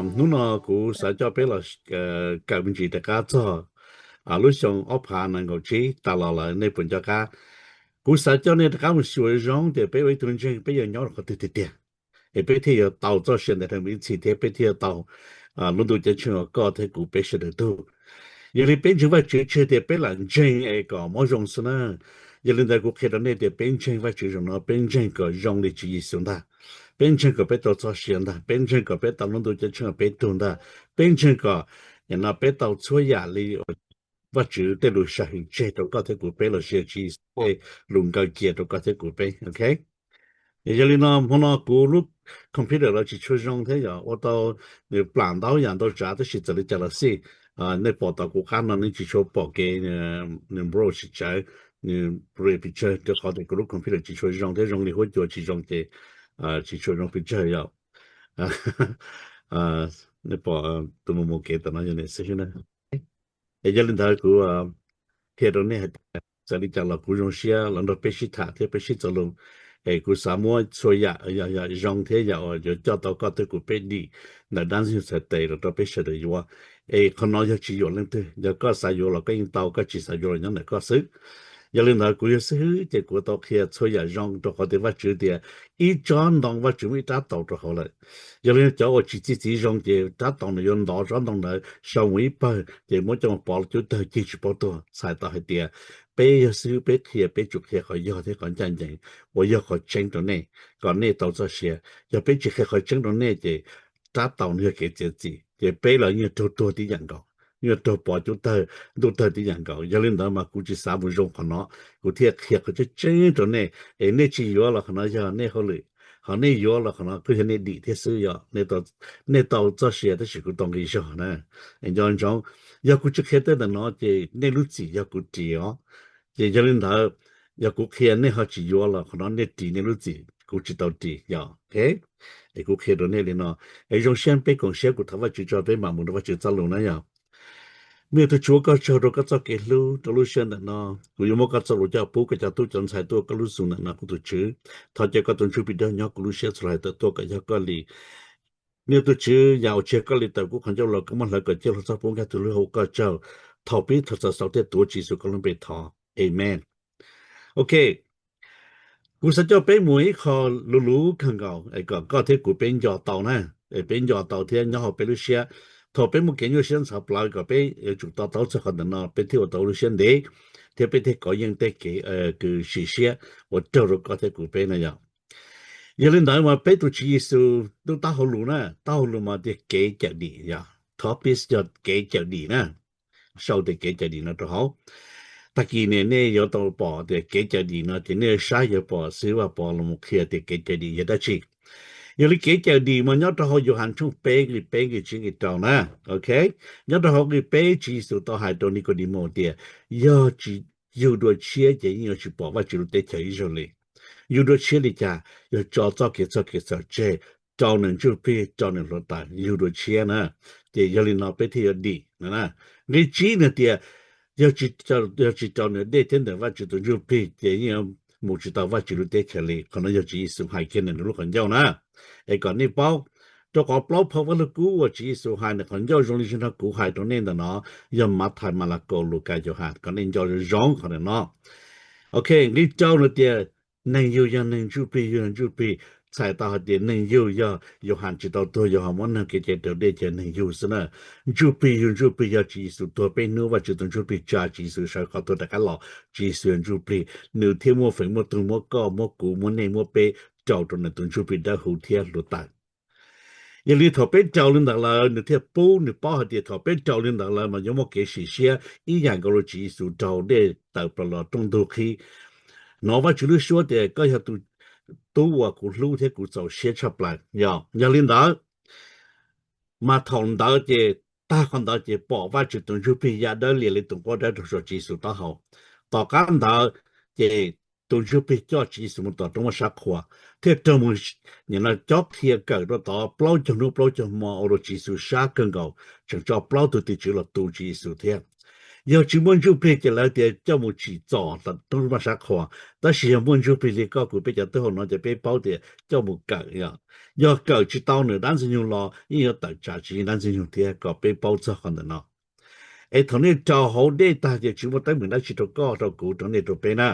Hnub no kuv xav coj peb los kawm me ntsis rov qab txog lub xyoo ob phav nees nkaum tsib tas los lawm, nej puas nco qab? Kuv xav coj nej rov qab mus xyuas zoo tias peb ua ib tug ntseeg peb yuav nyob rau qhov twg tiag tiag, es peb thiaj yuav tau txoj sia ntawm Nws ib txhis thiab peb thiaj yuav tau lub ntuj ceeb tsheej uas koj thiab kuv peb sawv daws tug. Yog li peb ntseeg Vajtswv tsis yog tias peb lam ntseeg es kom mob zoo xwb na. Yog li ntawd kuv qhia rau nej tias peb ntseeg Vajtswv zaum no peb ntseeg kom zoo li Tswv Yexus ntag. Peb ntseeg kom peb tau txoj sia ntag, peb ntseeg kom peb tau lub ntuj ceeb tsheej uas peb tug ntag. Peb ntseeg kom nim no peb tau txhua yam li Vajtswv tej lus sam hwm tseg rau koj thiab kuv peb los sis Tswv Yexus tej lus nkaw cia rau koj thiab kuv peb, ok? Yog li no hmo no kuv lub computer los tsis tshua zoo thiab yog ua tau nws plam ntau yam ntau tsav, tab sis txawm li cas los xij, nej pom tom kuv qab no nej tsis tshua pom kev nws browse tsawv, nws browse picture rau qhov tias kuv lub computer tsis tshua zoo thiab zoo li huab cua tsis zoo ces tsis tshua zoo picture yom. Nej pom tus mus mus kev tom no yog nim xwb xwb na. Es yog li ntawd kuv qhia rau nej hais tias txawm li cas los kuv zoo siab los nrog peb sib tham thiab peb sib txuas lus, es kuv xav muab txhua yam zoo thiab yam uas yuav coj tau koj thiab kuv peb dim ntawm dab ntxwg nyoog txhais tes los rau peb sawv daws yuav. Es qhov no yog tsis yuam leej twg, yog koj xav yuav los koj yeej tau, koj tsis xav yuav los nyob ntawm koj xwb. Yog li ntawd kuv yog xib hwb ces kuv tau qhia txhua yam zoo rau qhov tias Vajtswv tias ib tsob ntoo Vajtswv muaj ib rab taus rau hauv lawm. Yog li cov uas tsis txi txiv zoo ces rab taus nws yuav ntov tsob ntoo ntawd sau mus ib pawg ces muab coj mus pov cub tawg cig tsis paub tuag. Txhais tau hais tias peb yog xib hwb peb qhia peb tsum qhia qhov yog thiab qhov ncaj ncees uas yog qhov tseeb rau nej kom nej tau txoj sia. Yog peb tsis qhia qhov tseeb rau nej ces rab taus nws yog kev txiav txim ces peb los yeej raug tuag tib yam nkaus, yeej raug pov cub tawg ntuj tawg tib yam nkaus. Yog li ntawd mas kuv tsis xav mus zoo qhov no, kuv thiaj qhia qhov tseeb tseeb rau nej es nej tsis yuav los qhov no yog nej hauj lwm, ho nej yuav los qhov no kuj yog nej dim thiab xwb yom. Nej tau txoj sia tab sis kuv tau nqi zog na. Es nco ntsoov, yog kuv tsis qhia tej ntawm no ces nej lub txim yog kuv ris os. Ces yog li ntawd, yog kuv qhia nej ho tsis yuav los qhov no nej ris nej lub txim, kuv tsis tau ris yom. Es kuv qhia rau nej li no, es zoo siab peb koom siab kuv thov Vajtswv tso peb mam mus rau Vajtswv txoj lus na yom. Me tug Tswv, ua koj tsaug rau koj txoj kev hlub rau lub sij hawm ntawm no. Kuv yuav muab koj txoj lus coj pub koj cov tub cov ntxhais tuaj koj lub xus ntawm no kuv tus Tswv. Thov cia koj tus Ntsuj Plig Dawb nyob kuv lub siab txhua hais tawm tuaj kom yog koj li. Me tug Tswv, yam uas tsis yog koj li tawm kuv qhov ncauj los koj muab hlawv kom ciaj hlo txhob pub nkag tus hlwb hauv ua koj tsaug. Thov peb thov txaus txaus thiab tuav Tswv Yexus koj lub npe thov. Amen. Ok, kuv xav coj peb mus ib qho luv luv kawg nkaus es kom koj thiab kuv peb nco tau na, es peb nco tau thiab nyob hauv peb lub siab. Thaum peb muaj kev nyuaj siab ntxhov plawv kom peb yuav tsum to taub txog qhov ntawm no peb thiaj ua tau lub siab ntev thiab peb thiaj kov yeej tej kev kws sim siab uas raug rau koj thiab kuv peb na yom. Yog li ntawd mas peb tus Tswv Yexus lub taub hau lus na, taub hau lus mas tias kev cawm dim yom, topic yog kev cawm dim na. Sau tias kev cawm dim no rau hauv. Tag kis ne nej yuav tau pom tias kev cawm dim no ces nej saib yuav pom Xib Hwb Vaj Pov los qhia tias kev cawm dim yog dab tsi. Yog li kev cawm dim mas nyob rau hauv Yauhas tshooj peb nqe peb nqe tsib nqe rau na. Ok, nyob rau hauv nqe peb Tswv Yexus tau hais rau Nikaudemus tias yog tsis yug dua tshiab ces yeej yuav tsis pom Vajtswv lub teb chaws ib zaug li. Yug dua tshiab li cas? Yog tso txoj kev txog kev txhaum tseg, rau nws ntsuj plig, rau nws hluav taws, yug dua tshiab na. Ces yog li no peb thiaj yuav dim. Nqe tsib nws tias yog tsis rau nws dej thiab ntawm Vajtswv tus ntsuj plig ces yeej yuav mus tsis tau Vajtswv lub teb chaws li. Qhov no yog Tswv Yexus hais kiag ntawm nws lub qhov ncauj na. Es kom nej paub, rau qhov plaub phau Vaj Lug Kub uas Tswv Yexus hais ntawm qhov ncauj zoo li tag nrho kuv hais rau nej ntawm no yog Mathais, Malakaus, Lukas, Yauhas, kom nej nco zoo zoo qhov ntawm no. Ok, nqe rau nws tias neeg yug yog neeg, ntsuj plig yug yog ntsuj plig. Txhais tau hais tias neeg yug yog Yauhas tsis tau tuag, Yauhas muab neeg kev cai raus dej ces neeg yug xwb na. Ntsuj plig yug ntsuj plig yog Tswv Yexus tuag peb hnub, Vajtswv tus ntsuj plig tsa Tswv Yexus sawv qhov tuag rov qab los, Tswv Yexus yog ntsuj plig. Nws thiaj muaj feem muaj tung muab koj muab kuv muab nej muab peb raus rau nws tus ntsuj plig dawb huv thiab hluav taws. Yog li thaum peb raus li ntawd lawm nws thiaj pub, nws paub hais tias thaum peb raus li ntawd lawm mas yuav muaj kev sim siab ib yam nkaus li Tswv Yexus raug dej tawm plaws los rooj ntug qhib. Hnov Vajtswv lub suab tias koj yog tus tub uas kuv hlub thiab kuv txaus siab tshaj plaws. Yog, yog li ntawd, mas thaum ntawd ces tag qhov ntawd ces pom Vajtswv tus ntsuj plig ya dawb lias li tus nquab dawb rau saum Tswv Yexus taub hau. Tom qab ntawd ces tus ntsuj plig coj Tswv Yexus mus tom roob muaj sab qhua, thiaj raug mus nim no cob qhia kawm rau tod plaub caug hnub plaub caug hmo ua rau Tswv Yexus sab kawg nkaus, tseem tso plaub tug tim tswv los tu Tswv Yexus thiab. Yog tsis muaj ntsuj plig ces lawv tias coj mus tsim txom rau vaj sab qhua, tab sis yog muaj ntsuj plig li koj kuv peb cov tub hau no ces peb paub tias coj mus kawm yom. Yog kawm tsis tau nws dab ntxwg nyoog los yeej yuav tawm tsam tsis yeej dab ntxwg nyoog thiab, kom peb paub txog qhov ntawm no. Es thaum nej rau hauv dej tag ces tsis muaj teeb meem dab tsi rau koj rau kuv rau nej rau peb na.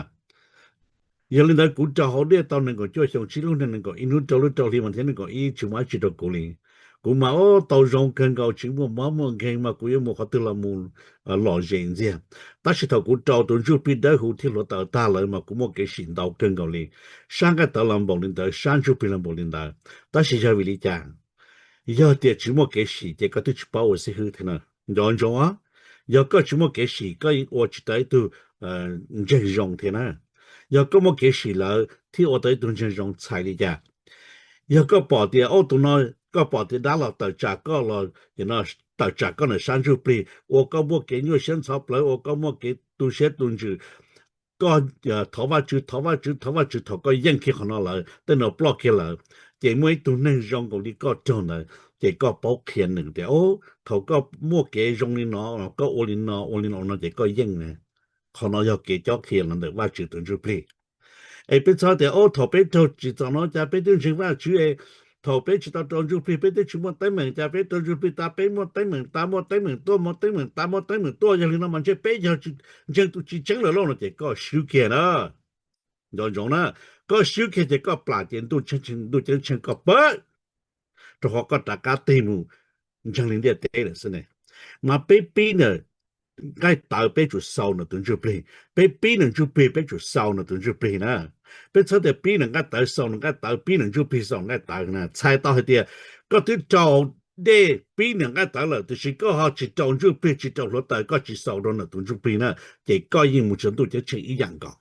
Yog li ntawd kuv rau hauv dej tau nees nkaum cuaj xyoo, tsib lub neej, nees nkaum ib hnub, rau lub rau hli mas thiab nees nkaum ib tsis muaj dab tsi rau kuv li. Kuv mas ub tau zoo kawg nkaus, tsis muaj mob muaj nkeeg mas kuv yuav mus qhov twg los mus lom zem ntxiag. Tab sis thaum kuv rau tus ntsuj plig dawb huv thiab hluav taws tag lawm mas kuv muaj kev sim ntau kawg nkaus li. Sab nqaij tawv los npaum li ntawd, sab ntsuj plig los npaum li ntawd, tab sis yog vim li cas? Yog tias tsis muaj kev sim ces koj twb tsis paub ua xib hwb thiab na. Nco ntsoov os, yog koj tsis muaj kev sim koj yeej ua tsis tau ib tug ntseeg zoo thiab na. Yog koj muaj kev sim lawm thiaj ua tau ib tug ntseeg zoo txhais li cas? Yog koj pom tias ub tus no, koj pom tias dab los tawm tsam koj los, tawm tsam koj ntawm sab ntsuj plig, ua koj muaj kev nyuaj siab ntxhov plawv, ua koj muaj kev tu siab tu ntsws, koj thov Vajtswv, thov Vajtswv, thov Vajtswv, thaum koj yeej kiag qhov no lawm, tej no ploj kiag lawm, ces muaj ib tug neeg zoo nkaus li koj raug ntawd, ces koj paub qhia nws tias ub thaum koj muaj kev zoo li no, koj ua li no ua li no no ces koj yeej na. Qhov no yog kev cob qhia los ntawm Vajtswv tus ntsuj plig. Es peb txhob tias ub thaum peb raug tsim txom no cas peb twb ntseeg Vajtswv es thaum peb tsis tau rau ntsuj plig peb twb tsis muaj teeb meem, cas peb rau ntsuj plig tas peb muaj teeb meem tas muaj teeb meem tuaj muaj teeb meem tas muaj teeb meem tuaj. Yog li no mas ntshe peb yog ntseeg tus tsis tseeb lawm lauj no ces koj swb kiag na. Nco ntsoov na, koj swb kiag ces koj plam ces ntuj ceeb tsheej koj pawg, rau qhov koj rov qab tig mus ntseeg li ntiaj teb lawm xwb ne. Mas peb pib ntawm nqaij tawv peb tsum xaus nws tus ntsuj plig, peb pib nws ntsuj plig peb tsum xaus nws tus ntsuj plig na. Peb txhob tias pib nws nqaij tawv xaus nws nqaij tawv, pib nws ntsuj plig xaus nqaij tawv na. Txhais tau hais tias koj twb rau dej pib nws nqaij tawv lawm tiam sis koj ho tsis rau ntsuj plig tsis rau hluav taws, koj tsis xaus rau nws tus ntsuj plig na, ces koj yeej mus txog ntuj ceeb tsheej ib yam nkaus.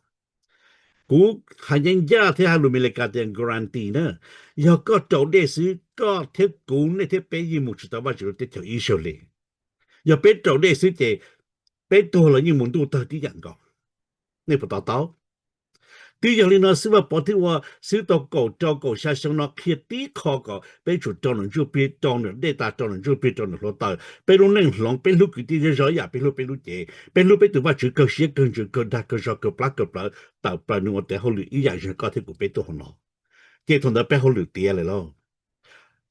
Kuv hais ncaj ncaj thiab hais lus Amelikas tias guarantee na, yog koj rau dej xwb koj thiab kuv nej thiab peb yeej mus tsis tau Vajtswv lub teb chaws ib zaug li. Yog peb rau dej xwb ces peb tuag los yeej mus ntuj tawg tib yam nkaus. Nej puas to taub? Twb yog li no xwb Vaj Pov thiaj ua xwb tau kaum rau kaum xya xyoo no qhia tib qho kom peb tsum rau nws ntsuj plig, rau nws dej tas rau nws ntsuj plig, rau nws hluav taws. Peb lub neej hloov peb hlub kwv tij zej zog ib yam peb hlub peb lub cev, peb hlub peb tus Vajtswv kawg siab kawg ntsws kawg dag kawg zog kawg plab kawg plawv, tawm plaws nws ua tes hauj lwm ib yam ntshe koj thiab kuv peb tuaj hauv no. Ces thaum ntawd peb hauj lwm tiav lawm lauj.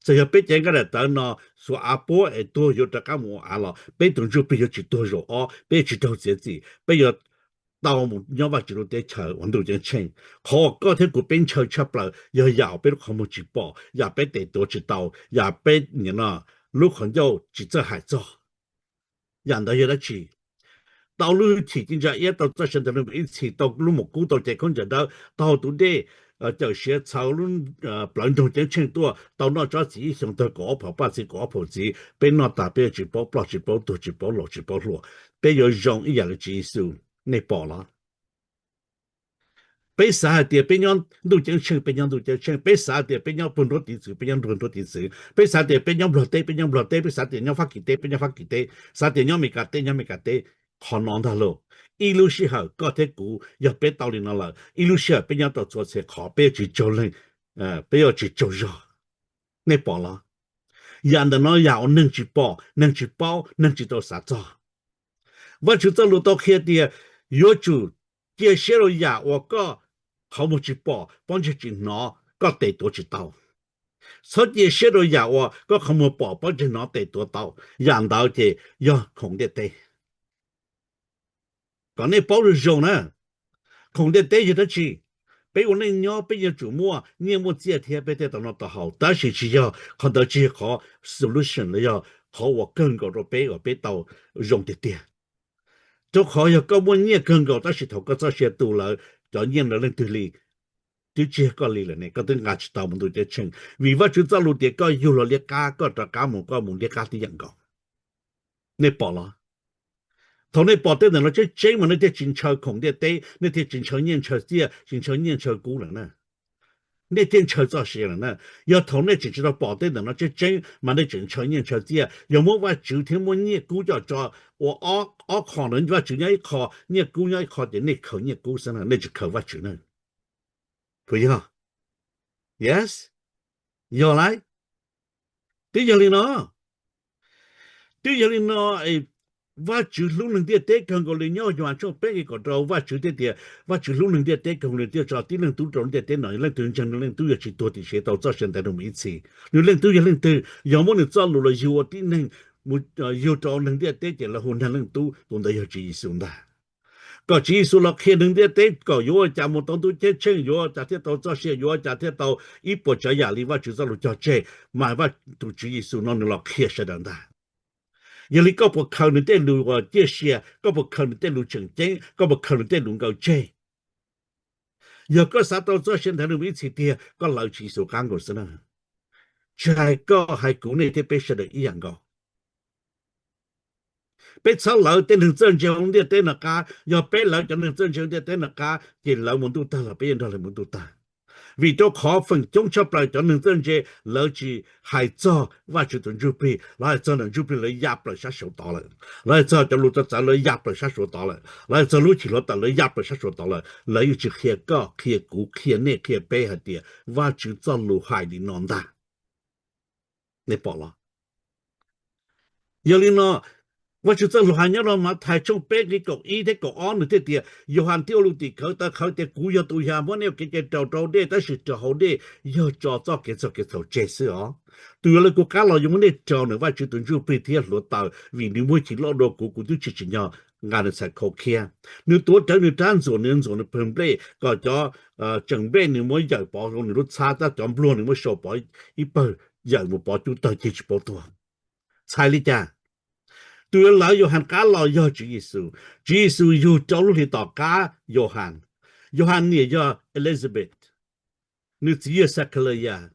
Txawm yog peb cev nqaij daim tawv no xuas av puab es tuag yuav rov qab mus ua av los peb tus ntsuj plig yuav tsis tuag zaum ob, peb yuav tsis raug txiav txim, peb yuav tau mus nyob Vajtswv lub teb chaws uas ntuj ceeb tsheej. Qhov uas koj thiab kuv peb ntshaw tshaj plaws yog yam uas peb lub qhov muag tsis pom, yam peb tes tuav tsis tau, yam peb nim no lub qhov ncauj tsis txawj hais txog. Yam ntawd yog dab tsi? Tau lub hwj chim ci ntsa iab, tau txoj sia ntawm lub ib txhis, tau lub mus kub, tau cev khaub ncaws dawb, tau tus dej cawm siav txhawv lub plawv nroog ceeb tsheej tuaj, tau noj tsob txiv ib xyoos tawg kaum ob phaum paj txiv kaum ob phaum txiv, peb noj tas peb yuav tsis paub ploj tsis paub tuag tsis paub laus tsis paub hluas, peb yuav zoo ib yam li Tswv Yexus. Nej pom los? Peb xav hais tias peb nyob ntuj ceeb tsheej peb nyob ntuj ceeb tsheej, peb xav tias peb nyob puag nruab tiv txwv peb nyob puag nruab tiv txwv, peb xav tias peb nyob Nplog teb peb nyob Nplog teb, peb xav tias nyob Fab Kis teb peb nyob Fab Kis teb, xav tias nyob Amelikas teb nyob Amelikas teb. Qhov no ntag lauj. Ib lub sij hawm koj thiab kuv yog peb tau li no lawm, ib lub sij hawm peb nyob tau txhua txhia qhov peb yuav tsis tsaug leeg, peb yuav tsis tsaug zog. Nej pom los? Yam ntawm no yam uas neeg tsis pom, neeg tsis paub, neeg tsis tau xav txog. Vajtswv txoj lus tau qhia tias yuav tsum cia siab rau yam uas koj qhov muag tsis pom, pob ntseg tsis hnov, koj tes tuav tsis tau. Txhob cia siab rau yam uas koj qhov muag pom, pob ntseg hnov, tes tuav tau. Yam ntawd ces yog khoom ntiaj teb. Kom nej paub zoo zoo na, khoom ntiaj teb yog dab tsi? Peb ua neej nyob peb yuav tsum muaj nyiaj muaj txiaj thiab peb thiaj tau noj tau haus, tab sis tsis yog, qhov ntawd tsis yog qhov solution los yog qhov uas kawg nkaus rau peb uas peb tau zoo tiag tiag. Rau qhov yog koj muaj nyiaj kawg nkaus tab sis thaum koj txoj sia tu lawm, cov nyiaj ntawd leej twg li, twb tsis yog koj li lawm ne, koj twb nqa tsis tau mus ntuj ceeb tsheej, vim Vajtswv txoj lus tias koj yug los liab qab, koj rov qab mus koj mus liab qab tib yam nkaus. Nej pom los? Thaum nej pom tej ntawm no tseeb tseeb mas nej thiaj tsis ntshaw khoom ntiaj teb, nej thiaj tsis ntshaw nyiaj ntshaw txiaj, tsis ntshaw nyiaj ntshaw kub lawm na. Nej thiaj ntshaw txoj sia lawm na. Yog thaum nej tseem tsis tau pom tej ntawm no tseeb tseeb mas nej tseem ntshaw nyiaj ntshaw txiaj, yog muab Vajtswv thiab muab nyiaj kub coj tso ua ob qho ntawd, Vajtswv nyob ib qho, nyiaj kub nyob ib qho ces nej khaws nyiaj kub xwb na, nej tsis khaws Vajtswv na. Puas yog? Yes, yog lauj. Twb yog li no, twb yog li no, Vajtswv hlub neeg ntiaj teb kawg nkaus li. Nyob Yauhas tshooj peb nqe kaum rau, Vajtswv thiaj tias Vajtswv hlub neeg ntiaj teb kawg nkaus li thiaj tso tib leeg tub rau ntiaj teb no, leej twg ntseeg nws, leej tub yuav tsis tuag tiam sis tau txoj sia ntev los mus ib txhis. Nws leej tub yog leej twg? Yog muab nws txoj lus los yug ua tib neeg, yug rau neeg ntiaj teb ces lawv hu nws leej tub, tus ntawd yog Tswv Yexus ntag. Kom Tswv Yexus los qhia neeg ntiaj teb kom yuav ua cas mus tau ntuj ceeb tsheej, yuav ua cas thiaj tau txoj sia, yuav ua cas thiaj tau ib puas tsav yam li Vajtswv txoj lus cog tseg, mas tus Tswv Yexus no nws los qhia sawv daws ntag. Yog li koj puas khaws nws tej lus uas ciaj sia, koj puas khaws nws tej lus tseem ceeb, koj puas khaws nws tej lus nkawd tseg? Yog koj xav tau txoj sia ntev los mus ib txhis tiag, koj lawv Tswv Yexus qab nkaus xwb na. Tsis hais koj hais kuv, nej thiab peb sawv daws ib yam nkaus. Peb txhob lawv tej neeg txawj ntse hauv ntiaj teb no qab. Yog peb lawv cov neeg txawj ntse hauv ntiaj teb no qab ces lawv mus ntuj tag los peb yeej nrog lawv mus ntuj tag. Vim rau qhov feem coob tshaj plaws cov neeg txawj ntse lawv tsis hais txog Vajtswv tus Ntsuj Plig, lawv hais txog ntawm Ntsuj Plig lawv ya plaws sab saud tod lawm, lawv hais txog cov lus txawv txawv lawv ya plaws sab saud tod lawm, lawv hais txog lub cim hluav taws lawv ya plaws sab saud tod lawm, lawv yeej tsis qhia koj, qhia kuv, qhia nej, qhia peb hais tias Vajtswv txoj lus hais li no ntag. Nej pom los? Yog li no, Vajtswv txoj lus hais nyob rau Mathais tshooj peb nqe kaum ib thiab kaum ob nws thiaj tias, Yauhas thiaj ua lus tim khawv taw qhawv tias, kuv yog tus yam muab nej ua kev cai raus rau dej, tab sis raws hauv dej yog tso txoj kev txhaum kev txhaum tseg xwb os. Tus yuav lawv kuv qab los yuav muab nej raug ntawm Vajtswv tus Ntsuj Plig thiab hluav taws, vim nws muaj hwj chim loj dua kuv, kuv twb tsis tsim nyog nqa nws txhais khau khiab. Nws tuav rawv nws rab ntxuam, nws ntxuam nws pawg nplej, kom cov tseem nplej nws muab yawm pov rau nws lub txhab, tab cov npluag nws muab sau pov ib pawg, yawm mus pov cub tawg cig tsis paub tuag. Txhais li cas? Tus yuav lawv Yauhas qab los yog Tswv Yexus. Tswv Yexus yug rau lub hlis tom qab Yauhas. Yauhas niam yog Elizabeth, nws txiv yog Xakhaliyas.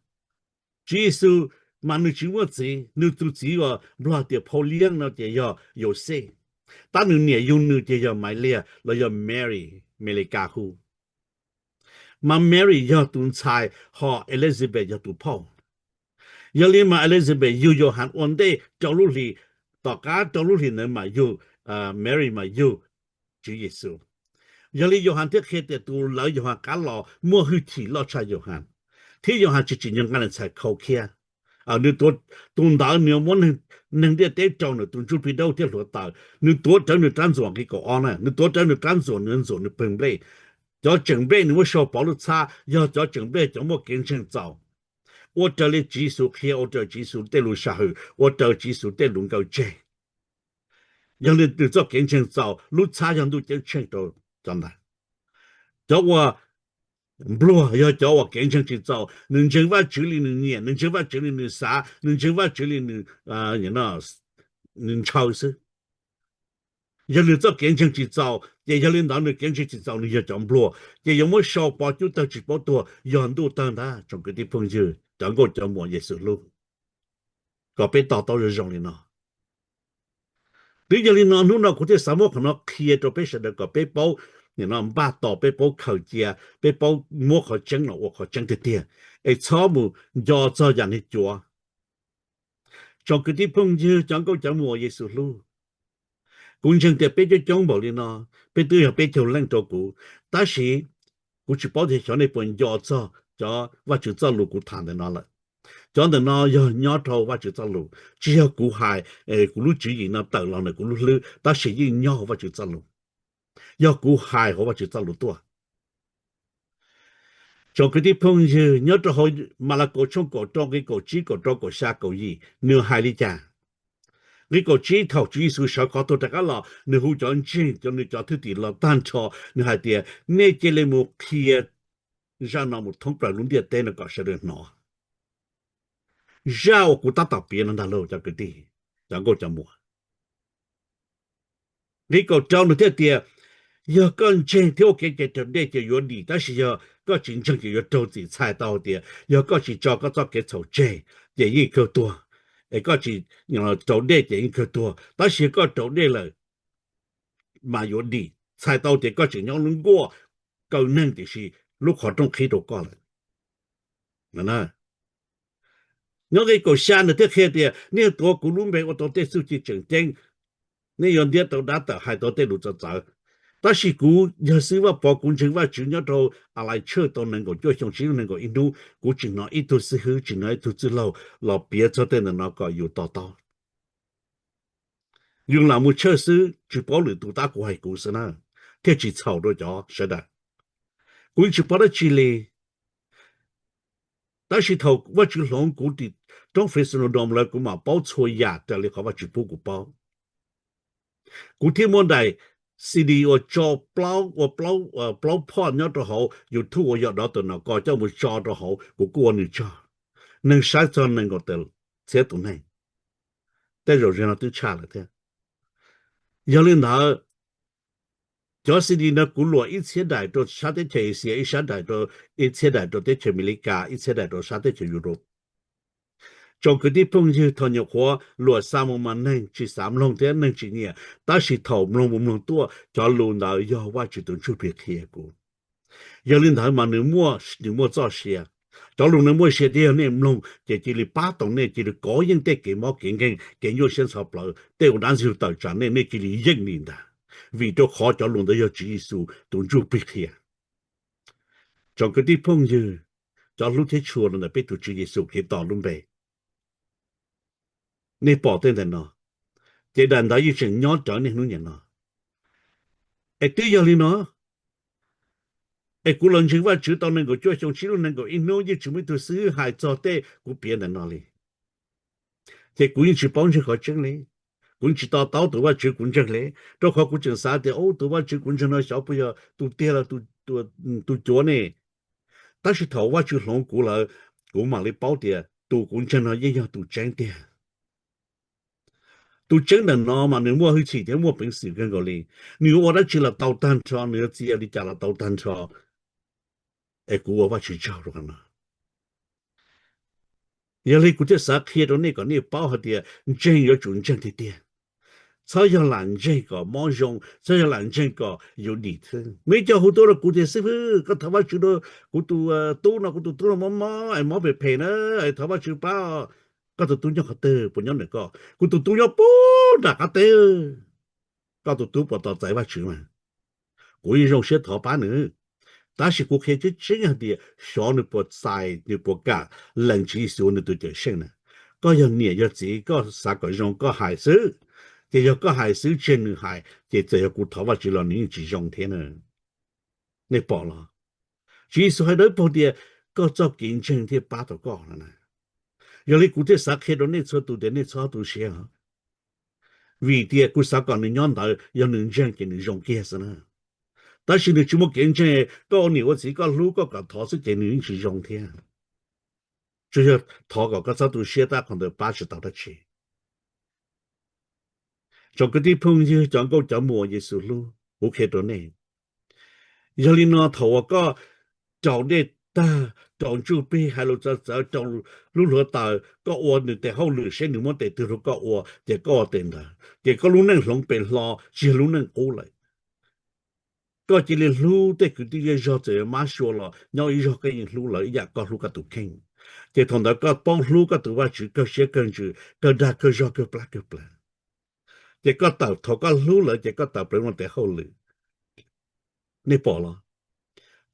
Tswv Yexus mas nws tsis muaj txiv, nws tus txiv uas Nplog tias phau liab no ces yog Yauxej, tab nws niam yug nws ces yog Maivliag los yog Mary, Amelikas hu. Mas Mary yog tus ntxhais, ho Elizabeth yog tus phauj. Yog li mas Elizabeth yug Yauhas ua ntej rau lub hlis, tom qab rau lub hlis ntawd mas yug, Mary mas yug Tswv Yexus. Yog li Yauhas thiaj qhia tias tus lawv Yauhas qab los muaj hwj chim loj tshaj Yauhas, thiab Yauhas tsis tsim nyog nqa nws txhais khau khiab. Nws, tus ntawd nws muab neeg ntiaj teb raug ntawm tus ntsuj plig dawb thiab hluav taws. Nws tuav rawv nws rab ntxuam, nqe kaum ob na, nws tuav rawv nws rab ntxuam, nws ntxuam nws pawg nplej. Cov tseem nplej nws muab sau pov lub txhab, yog cov tseem nplej cov muaj kev ntseeg txaus, ua raws li Tswv Yexus qhia, ua raws Tswv Yexus tej lus sam hwm, ua raws Tswv Yexus tej lus nkawd tseg. Yog li nws txoj kev ntseeg txaus, lub txhab yog ntuj ceeb tsheej rau cov ntawd. Cov uas npluag yog cov uas kev ntseeg tsis txaus, nws ntseeg Vajtswv li nws nyiam, nws ntseeg Vajtswv li nws xav, nws ntseeg Vajtswv li nws ntshaw xwb. Yog nws txoj kev ntseeg tsis txaus, ces yog li ntawd nws kev ntseeg tsis txaus, nws yog cov npluag, ces yuav muab sau pov cub tawg tsis paub tuag, yog ntuj tawg ntag. Tsoom kwv tij phooj ywg, cov nkauj cov muam Yexus hlub, kom peb to taub zoo zoo li no. Twb yog li no hnub no kuv thiaj xav muab qhov no qhia rau peb sawv daws kom peb paub npaj tos, peb paub khaws cia, peb paub muab qhov tseeb los ua qhov tseeb tiag tiag, es txhob mus nco txog yam niag cuav. Tsoom kwv tij phooj ywg, cov nkauj cov muam Yexus hlub, kuv ntseeg tias peb coob coob npaum li no, peb twb yog peb caug leej rau kuv, tab sis kuv tsis paub tias xyov nej puas nco txog cov Vajtswv txoj lus kuv tham ntawm no lawm. Cov ntawm no yog nyob rau Vajtswv txoj lus, tsis yog kuv hais, kuv lub tswv yim no tawm los ntawm kuv lub hlwb, tab sis yeej nyob hauv Vajtswv txoj lus. Yog kuv hais hauv Vajtswv txoj lus tuaj. Tsoom kwv tij phooj ywg, nyob rau hauv Malakaus tshooj kaum rau nqe kaum tsib, kaum rau, kaum xya, kaum yim, nws hais li cas? Nqe kaum tsib, thaum Tswv Yexus sawv khov tuag rov qab los, nws hu cov ntseeg, cov nws cov thwj tim los tag nrho, nws hais tias, nej cia li mus qhia zaj no mus thoob plaws lub ntiaj teb no kom sawv daws hnov. Zaj uas kuv tab tom piav no ntag lauj cov kwv tij, cov nkauj cov muam. Nqe kaum rau nws thiaj tias, yog koj ntseeg thiab ua kev cai raus dej ces yuav dim, tab sis yog koj tsis ntseeg ces yuav raug txim. Txhais tau tias yog koj tsis tso koj txoj kev txhaum tseg ces yeej kawg tuag, es koj tsis raus dej ces yeej kawg tuag, tab sis yog koj raus dej lawm mas yuav dim. Txhais tau tias koj tseem nyob lub nkuaj kaw neeg tiam sis lub qhov rooj qhib rau koj lawm. Nyob nqe kaum xya nws thiaj qhia tias, nej tuav kuv lub npe ua tau tej txuj ci tseem ceeb, nej yuav ntiab tau dab tawm, hais tau tej lus txawv txawv. Tab sis kuv yog xib hwb Vaj Pov, kuv ntseeg Vajtswv nyob rau Alais Tshwj tau nees nkaum cuaj xyoo, tsis yeej nees nkaum ib hnub, kuv tsis hnov ib tug xib hwb, tsis hnov ib tug txwj laug los piav txog tej ntawm no kom yus to taub. Yus lam mus tshawj xwb, tsis paub lwm tus, tab kuv hais kuv xwb na, thiaj tsis txhaum rau cov sawv daws. Kuv yeej tsis paub dab tsi li. Tab sis thaum Vajtswv hloov kuv tim roob Fresno Dom lawm, kuv mam paub txhua yam raws li qhov Vajtswv pub kuv paub. Kuv thiaj muaj daim C D uas tso plaub, ua plaub, plaub phoj nyob rau hauv YouTube uas yog dov tawm no ko coj mus tso rau hauv, kuv kuj ua nws tso. Neeg saib txog nees nkaum tawm txhiab tus neeg. Tej zaum zaum no twb tshaj lawm thiab. Yog li ntawd, cov C D no kuv luam ib txhiab daim rau sab teb chaws Asia, ib sab daim rau, ib txhiab daim rau teb chaws Amelikas, ib txhiab daim rau sab teb chaws Europe. Tsoom kwv tij phooj ywg, thaum nyuam qhuav luam xa mus mas neeg tsis xav mloog thiab neeg tsis nyiam, tab sis thaum mloog mus mloog tuaj, cov lus ntawd yog Vajtswv tus Ntsuj Plig qhia kuv. Yog li ntawd mas nws muaj, nws muaj txoj sia. Cov lus nws muaj sia thiab yog nej mloog ces cia li pab tau nej, cia li kov yeej tej kev mob kev nkeeg, kev nyuaj siab ntxhov plawv, tej uas dab ntxwg tawm tsam nej, nej cia li yeej li ntag, vim rau qhov cov lus ntawd yog Tswv Yexus tus Ntsuj Plig qhia. Tsoom kwv tij phooj ywg, cov hlub thiab tshua los ntawm peb tus Tswv Yexus Khetos lub npe, nej pom tej ntawm no, ces daim ntawd yeej tseem nyob rawv niaj hnub niam no. Es twb yog li no, es kuv los ntseeg Vajtswv tau nees nkaum cuaj xyoo, tsib lub nees nkaum ib hnub yeej tsis muaj ib tug xib hwb hais txog tej kuv piav ntawm no li. Ces kuv yeej tsis paub ntseeg qhov tseeb li. Kuv yeej tsis to taub tus Vajtswv kuv ntseeg li, rau qhov kuv tseem xav tias, ub, tus Vajtswv kuv ntseeg no xyov puas yog tus tiag los tus cuav ne. Tab sis thaum Vajtswv hloov kuv lawm, kuv mam li paub tias tus kuv ntseeg no yeej yog tus tseeb tiag. Tus tseeb ntawm no mas nws muaj hwj chim thiab muaj peev xwm kawg nkaus li. Nws yuav ua dab tsi los tau tag nrho, nws yuav txi li cas los tau tag nrho. Es kuv ua Vajtswv tsaug rau qhov no. Yog li kuv thiaj xav qhia rau nej kom nej paub hais tias ntseeg yuav tsum ntseeg tiag tiag. Txhob yog lam ntseeg kom mob zoo, txhob yog lam ntseeg kom yus dim xwb. Muaj ib co hu tuaj rau kuv tias, xib hwb, koj thov Vajtswv rau kuv tus tub no, kuv tus tub no mob mob es mob phem phem na, es thov Vajtswv pab. Koj tus tub nyob qhov twg, puas nyob ntawm koj? Kuv tus tub nyob puag nram qab teb. Koj tus tub puas tos txais Vajtswv mas? Kuv yeej zoo siab thov pab nws, tab sis kuv qhia tseeb tseeb hais tias xyov nws puas txais, nws puas kam lees Tswv Yexus ua nws tus Cawmseej na. Koj yog niam yog txiv, koj xav kom zoo koj hais xwb. Ces yog koj hais xwb, tsis yog nws hais, ces txawm yog kuv thov Vajtswv los nws yeej tsis zoo thiab na. Nej pom los? Tswv Yexus hais dawb paug tias koj txoj kev ntseeg thiaj pab tau koj no na. Yog li kuv thiaj xav qhia rau nej txhua tus tias nej txhob tu siab os. Vim tias kuv xav kom nws nyob ntawd, yog nws ntseeg ces nws zoo kiag xwb na. Tab sis nws tsis muaj kev ntseeg, koj ua niam ua txiv koj hlub koj kom thov xwb ces nws yeej tsis zoo thiab. Tsuas yog thov kom koj txhob tu siab, tab qhov ntawd pab tsis tau dab tsi. Tsoom kwv tij phooj ywg, cov nkauj cov muam Yexus hlub, kuv qhia rau nej. Yog li no thaum uas koj raus dej tag, raus ntsuj plig, hais lus txawv txawv, raus lub hluav taws, koj ua nws tes hauj lwm seb nws muab tes twg rau koj ua ces koj ua tes ntawd, ces koj lub neej hloov pem hlo, tsis yog lub neej qub lawm. Koj cia li hlub tej kwv tij zej zog, txawm yuav mab sua los nyob ib zog koj yeej hlub lawv ib yam koj hlub koj tus kheej. Ces thaum ntawd koj paub hlub koj tus Vajtswv kawg siab kawg ntsws, kawg dag kawg zog kawg plab kawg plawv. Ces koj tawm, thaum koj hlub lawv ces koj tawm plaws ua tes hauj lwm. Nej pom los?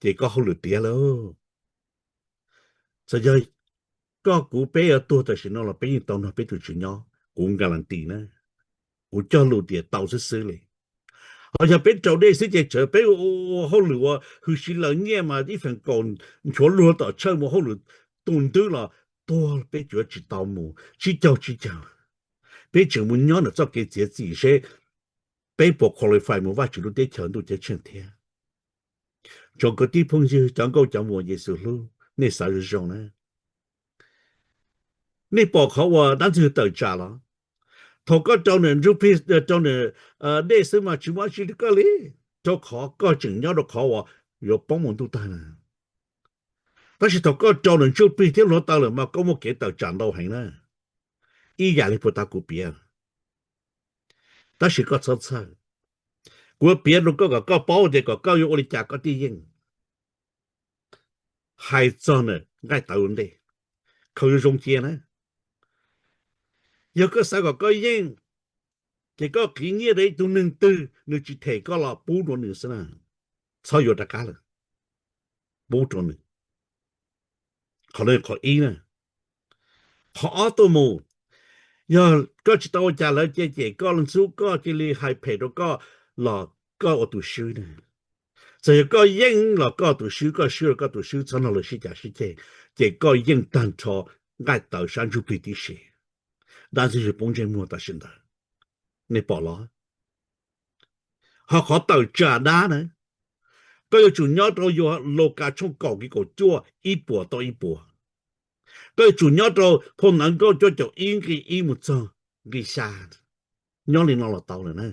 Ces koj hauj lwm tiav lawm. Txawm yog koj kuv peb yuav tuag tam sim no los peb yeej tau nrog peb tus Tswv nyob, kuv guarantee na. Kuv cog lus tias tau xwb xwb li. Ho yog peb raus dej xwb ces txawm peb ua hauj lwm uas hwj si laws nyiaj mas ib feem kaum nchuav luag tom tshawj mus hauj lwm tus ntwb los tuag peb cuav tsis tau mus tsib caug tsib caug. Peb tseem mus nyob ntawm txoj kev txiav txim seb peb puas qualify mus Vajtswv lub teb chaws ntuj ceeb tsheej thiab. Tsoom kwv tij phooj ywg, cov nkauj cov muam Yexus hlub, nej xav zoo zoo na. Nej pom qhov uas dab ntxwg tawm tsam los? Thaum koj raus ntawm ntsuj plig, raus ntawm dej xwb mas tsis muaj dab tsi rau koj li, rau qhov koj tseem nyob rau qhov uas yuav poob mus ntuj tag na. Tab sis thaum koj raus ntawm ntsuj plig thiab hluav taws lawm mas koj muaj kev tawm tsam ntau heev na. Ib yam li puag ta kuv piav, tab sis koj txhob txhawj. Kuv piav rau koj kom koj paub tias kom koj yuav ua li cas koj thiaj yeej. Hais txog ntawm nqaij tawv ua ntej, khaws yuav zoo cia na. Yog koj xav kom koj yeej, ces koj qiv nyiaj rau ib tug neeg twg nws tsis them koj los pub rau nws xwb na. Txhob yuav rov qab lawm, pub rau nws. Qhov no qhov ib na. Qhov ob tuaj mus, Yog koj tsis tau ua cas lawv cia cem koj los ntxub koj, cia li hais phem rau koj los koj ua tus swb na. Txawm yog koj yeej los koj tus swb, koj swb los koj tus swb, txhob nrog lawv sib cav sib ceg, ces koj yeej tag nrho nqaij tawv sab ntsuj plig tib si. Dab ntxwg poob ntsej muag tam sim ntawd, nej pom los? Ho qhov tawm tsam dab na, koj yuav tsum nyob rau Lukas tshooj kaum nqi kaum cuaj ib puas tau ib puas. Koj yuav tsum nyob rau phau ntawv Nkauj cuaj caum ib nqi ib mus txog nqi xya. Nyob li no los tau lawm na.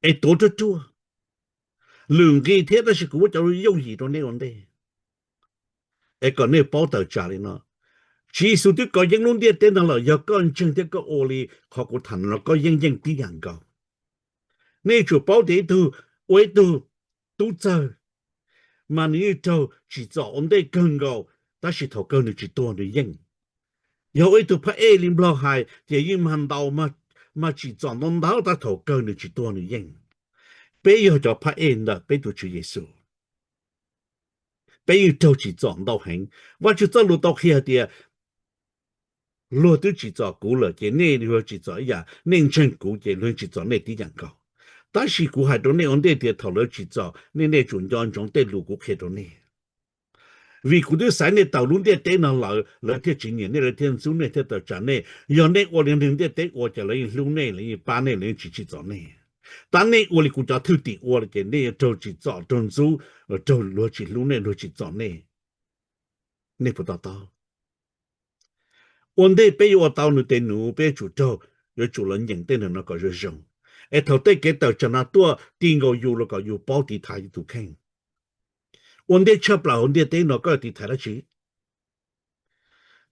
Es tuav ruaj ruaj, lwm nqi thiab, tab sis kuv muab cov yooj yim rau nej ua ntej, es kom nej paub tawm tsam li no. Tswv Yexus twb kov yeej lub ntiaj teb no lawm, yog koj ntseeg thiab koj ua li qhov kuv tham no, koj yeej yeej tib yam nkaus. Nej yuav tsum paub tias ib tug, ua ib tug tub txawg, mas nws yeej raug tsim txom ua ntej kawg nkaus, tab sis thaum kawg nws tsis tuag nws yeej. Yog ua ib tug phab ej li Nplog hais ces yeej mag ntaus, mag tsim txom ntau ntau, tab thaum kawg nws tsis tuag nws yeej. Peb yog cov phab ej ntawm peb tus Tswv Yexus. Peb yeej raug tsim txom ntau heev. Vajtswv txoj lus tau qhia hais tias, luag twb tsim txom kuv lawm ces nej yuav tsim txom ib yam, nej ntseeg kuv ces luag tsim txom nej tib yam nkaus. Tab sis kuv hais rau nej ua ntej tias thaum lawv tsim txom nej, nej tsum nco ntsoov tej lus kuv qhia rau nej. Vim kuv twb xaiv nej tawm lub ntiaj teb no lawm, lawv thiaj tsis nyiam nej, lawv thiaj ntxub nej thiaj tawm tsam nej. Yog nej ua li neeg ntiaj teb ua ces lawv yeej hlub nej, lawv yeej pab nej, lawv yeej tsis tsim txom nej. Tab nej ua li kuv cov thwj tim ua lawm ces nej yuav raug tsim txom, raug ntxub, raug luag tsis hlub nej, luag tsis txom nej. Nej puas to taub? Ua ntej peb yuav ua tau nws tes nuv, peb yuav tsum raug, yuav tsum los nyeem tej ntawm no kom zoo zoo, es thaum tej kev tawm tsam no tuaj ti nkaus yus los kom yus paub tiv thaiv yus tus kheej. Ua ntej tshaj plaws hauv ntiaj teb no koj yuav tiv thaiv dab tsi?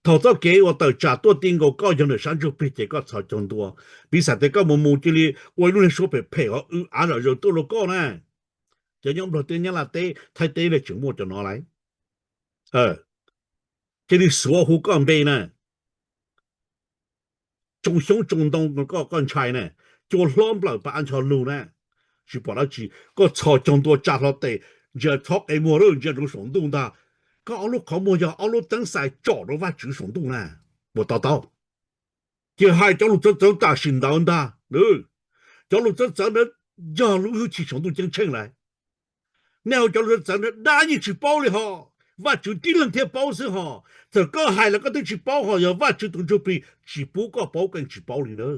Thaum txoj kev uas tawm tsam tuaj ti nkaus koj yog ntawm sab ntsuj plig ces koj txhos caug ntua. Piv xam tias koj mus mus cia li ua ib lub niag suab phem phem hov, w av zom zaws tuaj rau koj na. Cov nyob Nplog teb, Nyab Laj teb, Thaib teb lawv tseem muaj cov no lawm. Cia li xuav hu koj npe na, tsoo xyoob tsoo ntoo koj, koj ntshai na, cua hlob nplawm pas av ncho lug na. Tsis pom dab tsi, koj txhos caug ntua tsa hlo tes, ntsia txhob qe muag, ntsia rau saum ntuj ntag. Koj ob lub qhov muag yog ob lub teeb xais tsom rau Vajtswv saum ntuj na. Puas to taub? Cia hais cov lus txawv txawv tam sim ntawd ntag. Cov lus txawv txawv ntawd yog lub hwj chim saum ntuj ceeb tsheej lawm. Nej hais cov lus txawv txawv ntawd dab yeej tsis paub li hos, Vajtswv tib leeg thiaj paub xwb hos. Txawm koj hais los koj twb tsis paub hos, yog Vajtswv tus ntsuj plig tsis pub koj paub koj yeej tsis paub li na.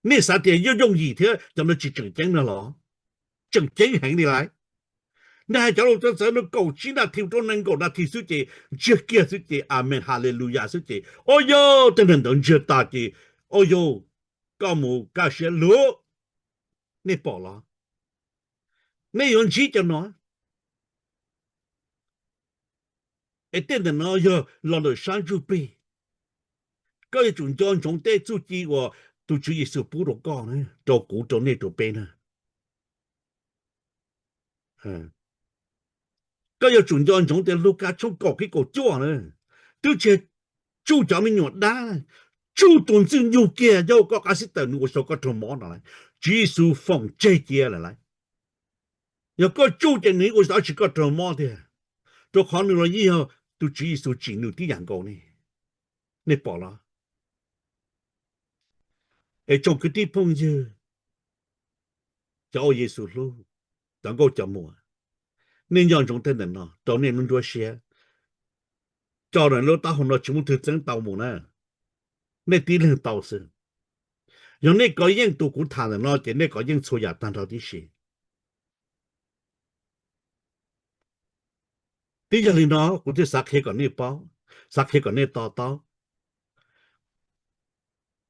Nej xav tias yooj yooj yim thiab cov no tsis tseem ceeb no los? Tseem ceeb heev li lawm. Nej hais cov lus txawv txawv no kaum tsib nas this rau nees nkaum nas this xwb ces ntsiag kiag xwb ces amen haleluya xwb ces, o yog tej neeg ntawd ntsiag tas ces, o yog, koj mus kaj siab lug. Nej pom los? Nej yuav ntsib cov no. Es tej ntawm no yog los ntawm sab ntsuj plig. Koj yuav tsum nco ntsoov tej txuj ci uas tus Tswv Yexus pub rau koj, rau kuv, rau nej, rau peb na. Koj yuav tsum nco ntsoov tias Lukas tshooj kaum qib kaum cuaj na, twb tsis tsuj cov me nyuam dab, tsuj tus ntxwg nyoog kiag, yog koj qab xib taws nws ua xyov koj raug mob no lawm. Tswv Yexus foom tseg cia lawm lauj. Yog koj tsuj ces nws ua xyov tsis koj raug mob tiag, rau qhov nws los yeej yog tus Tswv Yexus tsim nws tib yam nkaus ne. Nej pom los? Es tsoom kwv tij phooj ywg, cov uas Yexus hlub, cov nkauj cov muam, nej nco ntsoov tej ntawm no rau nej lub nruab siab. Tso ntawm lub taub hau no tsis muaj twg txeeb tau mus na, nej tib leeg tau xwb. Yog nej kov yeej tus kuv tham ntawm no ces nej kov yeej txhua yam tag nrho tib si. Twb yog li no kuv thiaj xav qhia kom nej paub, xav qhia kom nej to taub.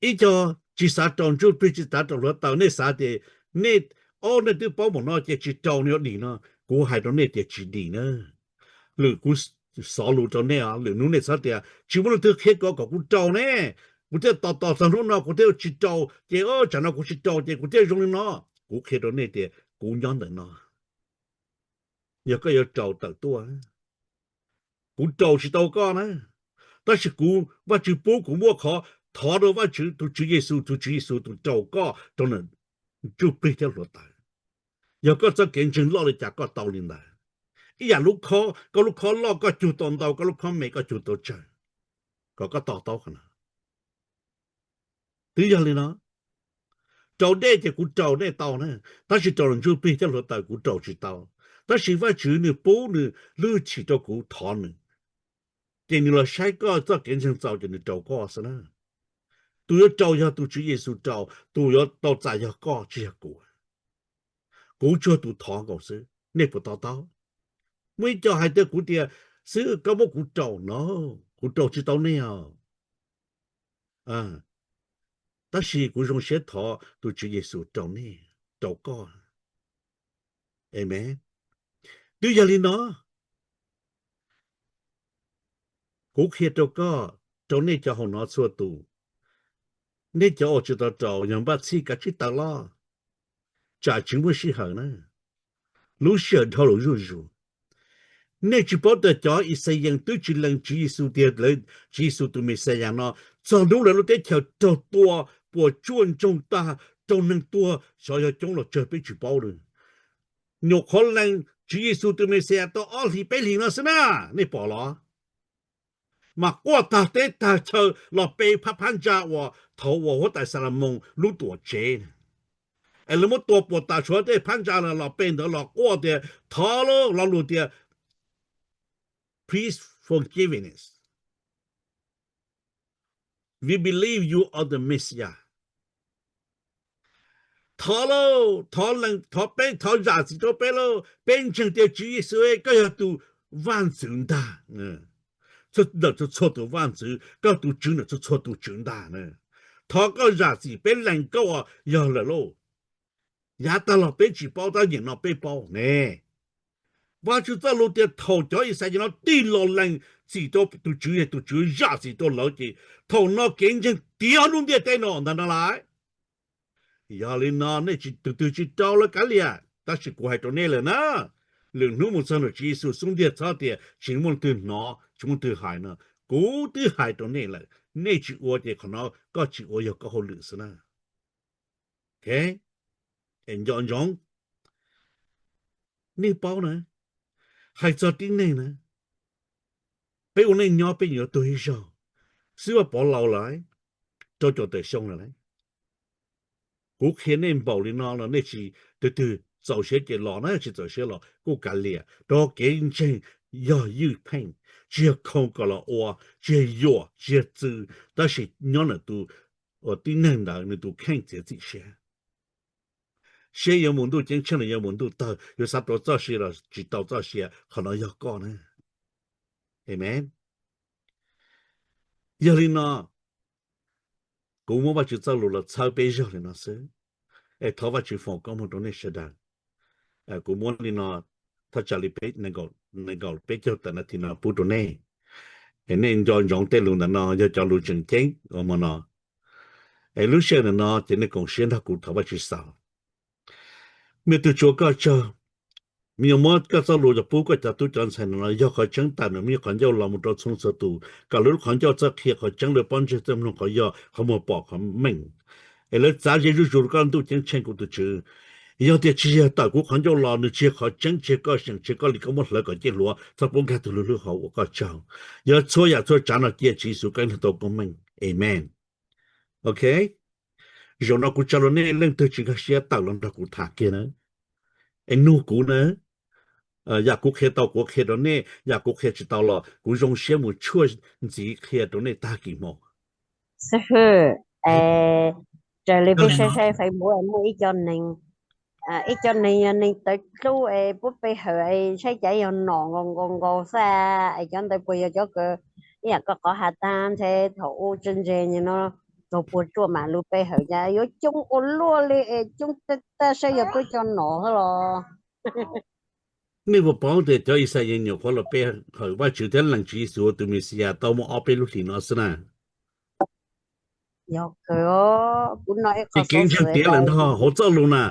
Ib co tsis xav raus ntsuj plig, tsis xav raus hluav taws, nej xav tias nej, o, nej twb paub npaum no ces tsis raus no dim no. Kuv hais rau nej tias tsis dim na. Lwm kuv xov lus rau nej, lwm hnub nej txhob tias tsis muaj leej twg qhia kom, kom kuv raus ne, kuv thiaj tos tos txog hnub no kuv thiaj tsis raus ces, o, tsam no kuv tsis raus ces kuv thiaj zoo li no. Kuv qhia rau nej tias kuv nyob ntawm no. Yog koj yuav raus tawm tuaj, kuv raus tsis tau koj na, tab sis kuv, Vajtswv pub kuv muaj qhov thov rau Vajtswv, tus Tswv Yexus, tus Tswv Yexus tus raus koj rau ntsuj plig thiab hluav taws. Yog koj txoj kev ntseeg loj li cas koj tau li ntawd. Ib yam lub khob, koj lub khob loj koj cug tau ntau, koj lub khob me koj cug tau tsawg. kom koj to taub qhov no. Twb yog li no, raus dej ces kuv raus nej tau na, tab sis raus los ntsuj plig coj hluav taws kuv raus tsis tau. Tab sis Vajtswv nws pub nws lub hwj chim rau kuv thov nws, ces nws los saib koj txoj kev ntseeg txaus ces nws raus koj xwb na. Tus yuav raus yog tus Tswv Yexus raus, tus yuav tau txais yog koj tsis yog kuv. Kuv tsuas tus thov nkaus xwb, nej puas to taub? Muaj ib co hais tias kuv tias xwb koj muab kuv raus no, kuv raus tsis tau nej os. Tab sis kuv zoo siab thov tus Tswv Yexus raus nej, raus koj. Amen. Twb yog li no, kuv qhia rau koj, rau nej cov hauv no txhua tus, nej cov uas tsis tau raus yog npaj txhij kav tsij tawm los, tsam tsis muaj sij hawm na. Lub sij hawm dhau los zuj zus. Nej tsis paub tias cov Ixayees twb tsis lees Tswv Yexus tias lawv, Tswv Yexus tus Mexiyas no, txog hnub lawv lub teb chaws raug tua puas tsuaj ntsoog tag, raug neeg tuag, xyov yog coob los tsawg peb tsis paub li. Nyuam qhuav lees Tswv Yexus tus Mexiyas tau ob hlis peb hlis no xwb na, nej pom los? Mas quaj tag teb tag chaw los pe phab phab ntsa uas thaud uas huab tais Xalumoos lub tuam tsev, es lawv muab tua puas tas tshuav tej phab ntsa los pe ntawd los quaj tias thov lauj, lo lus tias please forgiveness, we believe you are the Messiah. Thov lauj, thov lees, thov peb, thov zam txim rau peb lauj, peb ntseeg tias Tswv Yexus koj yog tus vaj ntxwv ntag, ntawm txhua txhua tus vaj ntxwv, koj tus tswv ntawm txhua txhua tus tswv ntag. Thov koj zam txim peb lees koj uas yog lawm lauj. Yav tag los peb tsis paub, tab sis nim no peb paub ne. Vajtswv txoj lus tias thaum cov Ixayees no tig los lees txim rau tus Tswv, tus Tswv zam txim rau lawv ces thaum no kev ntseeg tiav lub ntiaj teb no ntag no lauj. Yog li no nej tsis, tus twg tsis rau lawv kav liam, tab sis kuv hais rau nej lawm na, lwm hnub mus txog nram Tswv Yexus xub ntiag txhob tias tsis muaj leej twg hnov tsis muaj leej twg hais no, kuv twb hais rau nej lawm, nej tsis ua ces qhov no koj tsis ua yog koj hauj lwm xwb na. Nco ntsoov, nej paub na, hais txog tib neeg na, peb ua neej nyob peb yuav tuag ib zaug, xib hwb Pov Laus lawm, rau caum tawm xyoo lawm. Kuv qhia nej npaum li no los nej tsis, tus twg txaus siab ces los na, tsis txaus siab los kuj kav liam, rau kev ntseeg yog ywj pheej, tsis yog khoo kom los ua, tsis yog yuam, tsis yog txwv, tab sis nyob ntawm tus tib neeg ntawd nws tus kheej txiav txim siab. Seb yuav mus ntuj ceeb tsheej los yuav mus ntuj tawg, yuav xav tau txoj sia los tsis tau txoj sia, qhov no yog koj na. Amen. Yog li no, kuv muab Vajtswv txoj lus los txhawb peb zaug li no xwb, es thov Vajtswv foom koob hmoov rau nej sawv daws. Kuv muab li no, thaj tsam li nees nkaum peb caug tawm nas this no pub rau nej, es nej nco ntsoov tej lus ntawm no yog cov lus tseem ceeb ua hmo no. Es lub sij hawm ntawm no ces nej koom siab nrog kuv thov Vajtswv xaus. Me tug Tswv, ua koj tsaug, me nyuam muab koj txoj lus coj pub koj cov tub cov ntxhais no yog qhov tseeb tawm nws me nyuam qhov ncauj los mus rau txhua txhua tus, kom lawv lub qhov ncauj txawj qhia qhov tseeb, lawv pob ntseg txawj mloog qhov yog, qhov muag pom qhov meej, es lawv txav ze zuj zus rau koj ntuj ceeb tsheej kuv tus Tswv. Yog tias tsis yog tawm kuv qhov ncauj los nws tsis yog qhov tseeb, tsis yog koj seem, tsis yog koj li koj muab hlawv kom ciaj hluav txhob pub nkag tug hlwb hlwb hauv, ua koj tsaug. Yog txhua yam txhua tsav no cia Tswv Yexus Khetos tau koob meej. Amen. Ok. Zaum no kuv tsa lus nej leej twg tsis nkag siab tawm los nrog kuv tham kiag na, es nug kuv na. Yam kuv qhia tau kuv qhia rau nej, yam kuv qhia tsis tau los kuv zoo siab mus tshuaj ntxiv qhia rau nej tag kis hmo. Xib hwb, raws li peb saib saib Facebook muaj ib co neeg, ib co neeg yog neeg tawv dlub es puab pe hawm es saib cas yog nom nkaus nkaus nkaus xwb es cov ntawd puas yog cov kawg? Ib yam koj qhov has tas ntshe thaum ub tseem ntse no raug puas tsuaj mam lug pe hawm cas yuav coob ua luaj li es coob tag saib yog puab cov nom xwb los. Nej puas paub tias cov Ixayees nyuam qhuav los pe hawm Vajtswv thiab lees Tswv Yexus ua tus Mexiyas tau muaj ob peb lub hlis no xwb na. Ces kev ntseeg tiav lawm ntag hauv txoj lus na.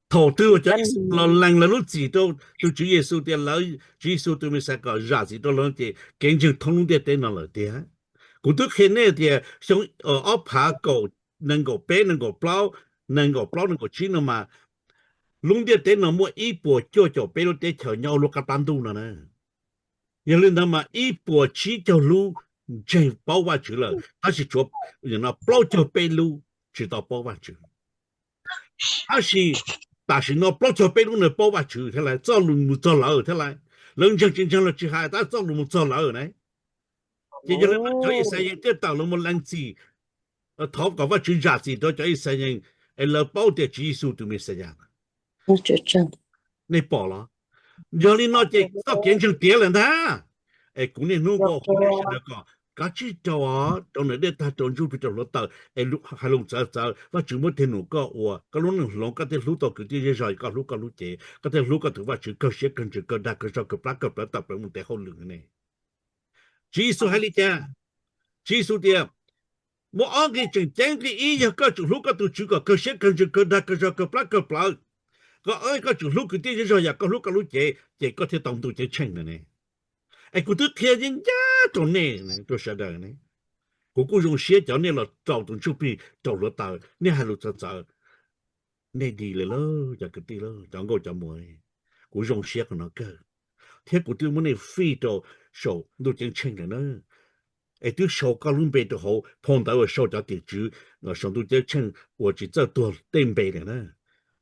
Thaum twg uas cov Ixayees los lees lawv lub txim rau tus Tswv Yexus tias lawv, Tswv Yexus tus Mexiyas kom zam txim rau lawv ces kev ntseeg thoob lub ntiaj teb no lawm tiag. Kuv twb qhia nej tias xyoo ob phav kaum, nees nkaum peb, nees nkaum plaub, nees nkaum plaub, nees nkaum tsib no mas lub ntiaj teb no muaj ib puas cuaj caum peb lub teb chaws nyob hauv lub qab plab ntuj no na. Yog li ntawd mas ib puas tsib caug lub ntseeg paub Vajtswv lawm, tab sis tshuav plaub caug peb lub tsis tau paub Vajtswv. Tab sis tam sim no plaub caug peb lub no paub Vajtswv thiab lawm, txoj lus mus txog lawm thiab lawm. Lawv ntseeg tsis ntseeg los tsis hais, tab txoj lus mus txog lawm ne. Ces yog li no cov Yixalayees thiaj tawm los mus lees txim, thov kom Vajtswv zam txim rau cov Yixalayees, es lawv paub tias Tswv Yexus tus Mexiyas. Nej pom los? Yog li no ces txoj kev ntseeg tiav lawm ntag. Es kuv niaj hnub nqua hu nej sawv daws kom kav tsij rau, rau nws dej tag, rau ntsuj plig, rau hluav taws, es hais lus txawv txawv, Vajtswv muab tej num koj ua, koj lub neej hloov, koj thiaj hlub tau kwv tij zej zog, koj hlub koj lub cev, koj thiaj hlub koj tus Vajtswv kawg siab kawg ntsws kawg dag kawg zog kawg plab kawg plawv tawm plaws mus ntev hauj lwm ne. Tswv Yexus hais li cas? Tswv Yexus tias, muaj ob nqi tseem ceeb, nqi ib yog koj tsum hlub koj tus Tswv kom kawg siab kawg ntsws kawg dag kawg zog kawg plab kawg plawv. Nqi ob, koj tsum hlub kwv tij zej zog yam koj hlub koj lub cev, ces koj thiaj tau ntuj ceeb tsheej no ne. Es kuv twb qhia ncaj ncaj rau nej, rau sawv daws ne. Kuv kuj zoo siab cov nej los rau tus ntsuj plig rau hluav taws, nej hais lus txawv txawv, nej dig lawm lauj cov kwv tij lauj, cov nkauj cov muam. Kuv zoo siab qhov no kawg, thiab kuv twb muab nej fij rau saum ntuj ceeb tsheej lawm na. Es twb sau koj lub npe rau hauv phau ntawv uas sau cov tim tswv saum ntuj ceeb tsheej uas tsis txawj tuag tej npe lawm na.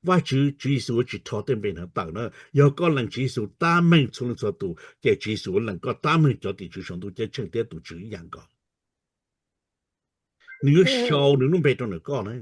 Vajtswv, Tswv Yexus yuav tsis rho tej npe no tawm na. Yog koj lees Tswv Yexus tab meeg txhua leej txhua tus, ces Tswv Yexus yuav lees koj tab meeg cov tim tswv saum ntuj ceeb tsheej thiab tus Tswv ib yam nkaus. Nws yuav sau nws lub npe rau ntawm koj na.